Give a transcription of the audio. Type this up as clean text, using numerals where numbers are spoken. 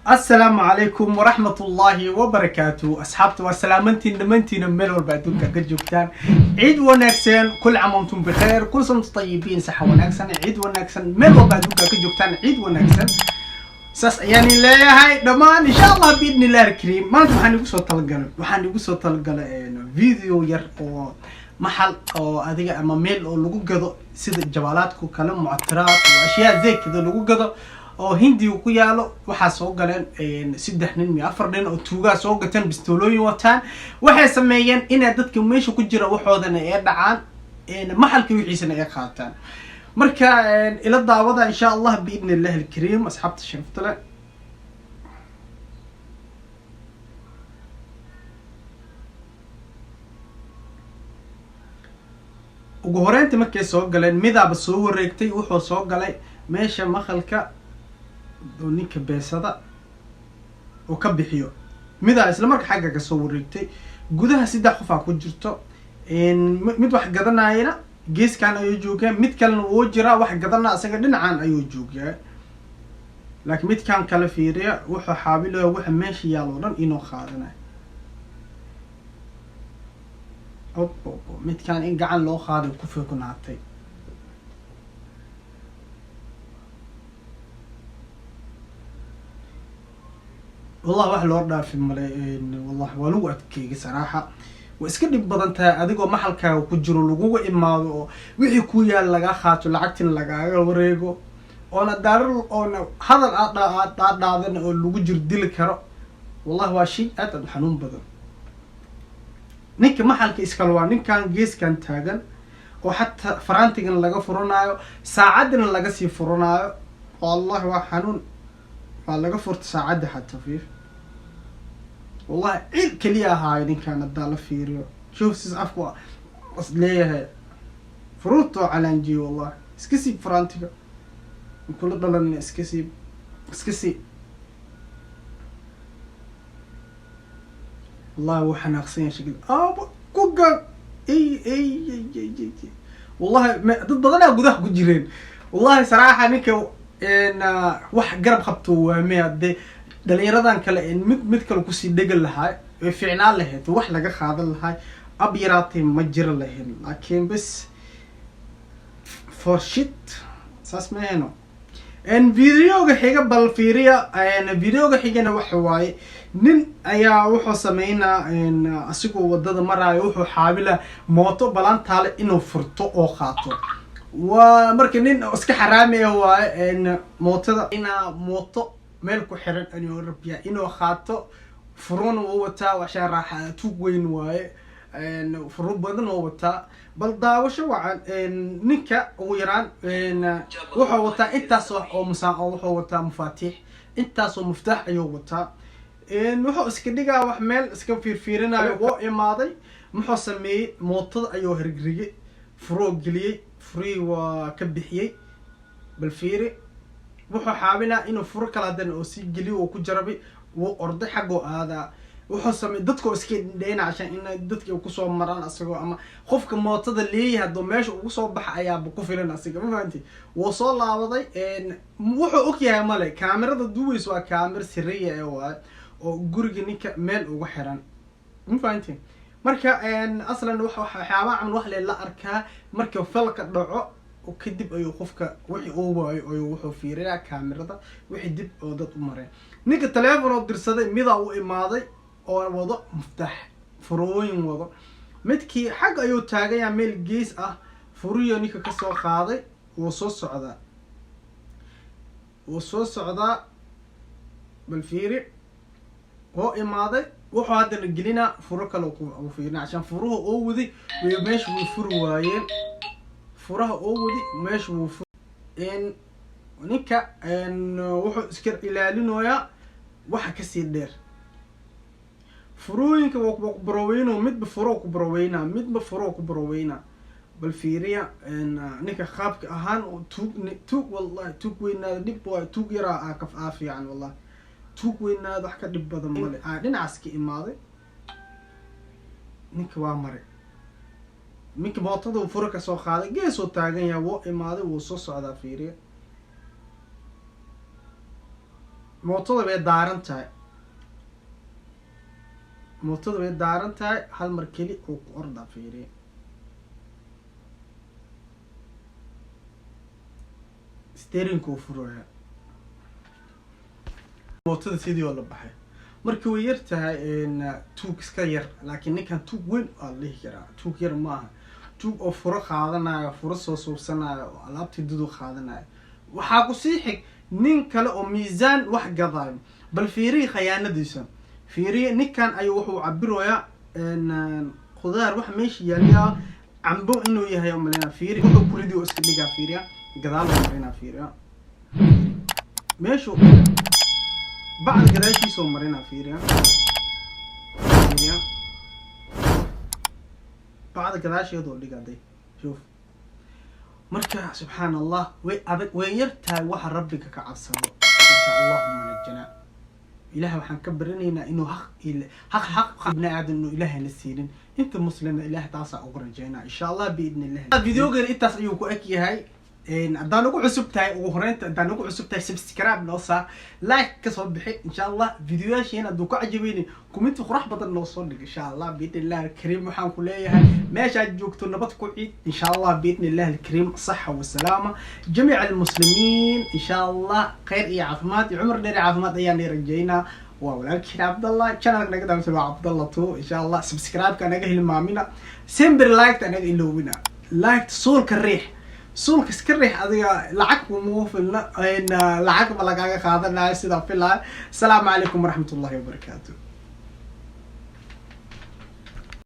Asalaamu calaykum waraxmat ullaahi wabarakaatu. Asxaabta, waa salaamantiin dhammaantiina meel walba adduunka ka joogtaan. Ciid wanaagsan, كل عام وأنتم بخير، كل سنة طيبين، saxa wanaagsan, ciid wanaagsan, meel walba adduunka ka joogtaan, ciid wanaagsan. Saas ayaan leeyahay dhammaan, insha Allah, biidni illahi alkariim. Maanta waxaan igu soo talagalay video yar oo maxal oo adiga ama meel oo lagu gado sida jabaalaadku kale, mucatiraad oo ashyaa zeekada lagu gado oo Hindiga ku yaalo. Waxaa soo galeen saddex nin iyo afar nin oo tuugaa soo gateen, bistoolooyin wataan. Waxay sameeyeen inay dadka meesha ku jira waxoodana ay dhacaan, maxalka wixiisana ay qaataan. Marka ila daawada, insha Allah, biidni illahi alkariim. Asxaabta sharafta leh, ugu horeynta markay soo galeen, midaaba soo wareegtay. Wuxuu soo galay meesha maqalka oo ninka beesada oo ka bixiyo. Midaa isla marka xagga kasoo wareegtay. Gudaha saddex qof aa ku jirto. Mid wax gadanayana geeskan ayuu joogaa, mid kalena wuu jiraa wax gadana, isaga dhinacan ayuu joogaa. Laakiin midkan kale fiiriya, wuxuu xaabilaya waxa meesha yaal oo dhan inuu qaadanayo. Op op, midkan in gacan loo qaaday ku fignaatay. Wallahi wax loo dhaafi male. Wallahi waa lagu adkeeyay saraaxa. Waa iska dhib badan tahay adigoo maxalkaaga ku jiro laguga imaado oo wixii ku yaal lagaa qaato, lacagtina lagaaga wareego, oona daarar oona hadal aad dhaadhaadana oo lagu jir dili karo. Wallahi waa shay aad aad u xanuun badan. Ninka maxalka iskale waa ninkan geeskan taagan oo xataa farantigana laga furanaayo, saacaddina laga sii furanaayo. Wallahi waa xanuun. Waa laga furta saacadda xataa fiif. Wallahi ciil keliya ahaayo ninkan haddaa la fiiriyo. Shuf sis afku is leeyahay, furuurta oo calaanjiyo. Wallahi iska siib farantiga, kula dhalanina, iska siib, iska siib. Wallahi wuu xanaaqsan yahay shakil aaba kuga. Ey ey ey ey ey, wallahi dad badanaa gudaha ku jireen. Wallahi saraaxa ninka wax garab qabto waame. Haddee dhalinyaradan kale mid mid kale kusii dhegan lahaa, way fiicnaan lahayd, wax laga qaadan lahaa ab yaraatay ma jira lahayn. Laakiin bes for shit, saas ma ahayno. Videoga xiga bal fiiriya. Videoga xigana waxa waaye nin ayaa wuxuu sameynaa asigoo wadada maraayo, wuxuu xaabila mooto balantaale inuu furto oo qaato. Waa marka nin iska xaraami ah waaye. Mootada inaa mooto meel ku xiran inuu rabya inuu qaato, furuna wuu wataa. Waxshaa raaxa tuug weyn waaye, furo badan oo wataa. Bal daawasho wacan. Ninka ugu yaraan wuxuu wataa intaas oo musa wuxuu wataa mafaatiix, intaasoo muftaax ayuu wataa. Wuxuu iska dhigaa wax meel iska fiirfiirinayo. Woo imaaday, muxuu sameeyey? Mootada ayuu hirgrigay, furoo geliyey, furihii waa ka bixiyey. Bal fiiri, wuxuu xaabinaa inuu furo kale haddana oo sii geliyo. Oo ku jarabay, wuu orday, xaggoo aadaa. Wuxuu samey dadkoo iska dhindheyna cashaan in dadka kusoo maraan asagoo ama qofka mootada leeyahay hadduu meesha ugu soo baxa ayaaba ku filan asiga, ma fahanti? Wuu soo laabaday. Wuxuu og yahay male, kaamirada duweysa waa kaamir siriya ee waay oo guriga ninka meel ugu xiran, ma fahanti? Marka aslan waxyaabaha camal wax lee la arkaa marka falka dhaco kadib ayuu qofka wixii uu waayo ayuu wuxuu fiirinaa kaamirada wixii dib oo dad u mareen. Ninka teleefon oo dirsaday, midaa u imaaday oo wado muftaax, furooyin wado. Midkii xag ayuu taagayaa meel gees ah, furiyo ninka kasoo qaaday. Wuu soo socdaa, wuu soo socdaa. Bal fiiri, wuu imaaday. Wuxuu haddana gelinaa furo kale u fiirina cashaan furuha oo waday way meesha way furi waayeen. Furaha oo wadi meesha wuu fur. Ninka wuxuu iska ilaalinayaa waxa kasii dheer. Furooyinka waa ku baroweyno, midba furo ku baroweynaa, midba furo ku baroweynaa. Bal fiiriya ninka qaabka ahaan tuug tuug. Wallahi tuug weynaada dhib waay, tuug yaraa aa ka aa fiican. Wallahi tuug weynaada wax ka dhib badan male. Aa dhinacaas ka imaaday ninka, waa maray ninka mootada uu furo kasoo qaaday, geesoo taagan yahay. Wuu imaaday, wuu soo socdaa, fiiriya. Mootada bay daaran tahay, mootada way daaran tahay. Hal mar keli uu ku ordaa, fiiriya. Steeringka uu furaya, mootada sidii oo la baxay. Marka way yar tahay tuug iska yar, laakiin ninkan tuug weyn aa la dhihi karaa, tuug yar ma aha. Tuug oo furo qaadanayo, furo soo suubsanayo oo alaabtii dudu qaadanayo. Waxaa kusii xig nin kale oo miisaan wax gadaayo. Bal fiiriyi khayaanadiisa, fiiriye. Ninkan ayuu wuxuu cabirayaa khudaar, wax meesha yaaliyaa cambo inuu yahay umaleyna. Fiiri, wuxuu kuridi oo iska dhigaa. Fiiriya, gadaal oo marinaa. Fiiriya, meeshuu bacda gadaashiisoo marinaa. Fiiriya, fiiriya, bacda gadaasheedoo dhigaday. Shuf, marka subxaan Allah, way adag, way yar tahay waxa Rabbiga ka cabsado. Insha Allahuma najanaa. Ilaah waxaan ka baranaynaa inuu haq xaq ibni aadan inuu Ilaahayna siinin. Inta muslimna Ilaah taasaa ugu rajaynaa, insha Allah, biidni Illah. Videogan intaas ayuu ku eg yahay. Haddaan ugu cusub tahay, ugu horeynta haddaan ugu cusub tahay, subscribe noo saar, like kasoo bixi, insha Allah. Videoyaasheena hadduu ku cajabayni, comment qurux badan noo soo dhig, insha Allah, biidni Illah alkariim. Waxaan ku leeyahay, meeshaad joogto nabad ku ciid, insha Allah, biidni Illah alkariim. Saxa wasalaama jamiic almuslimiin, insha Allah. Khayr iyo caafimaad iyo cumar dheer iyo caafimaad ayaan rajaynaa. Waa walaalkiin Cabdallah, channelka naga daamsan waa Cabdallah two, insha Allah. Subscribe-ka naga hilmaamina, sember like-ta naga iloowina. Like suulka riix, suulka iska riix. Adiga lacag kuma filna, lacag ma lagaaga qaadanayo sidaa filaayo. Asalaamu calaykum waraxmat ullahi wabarakaatu.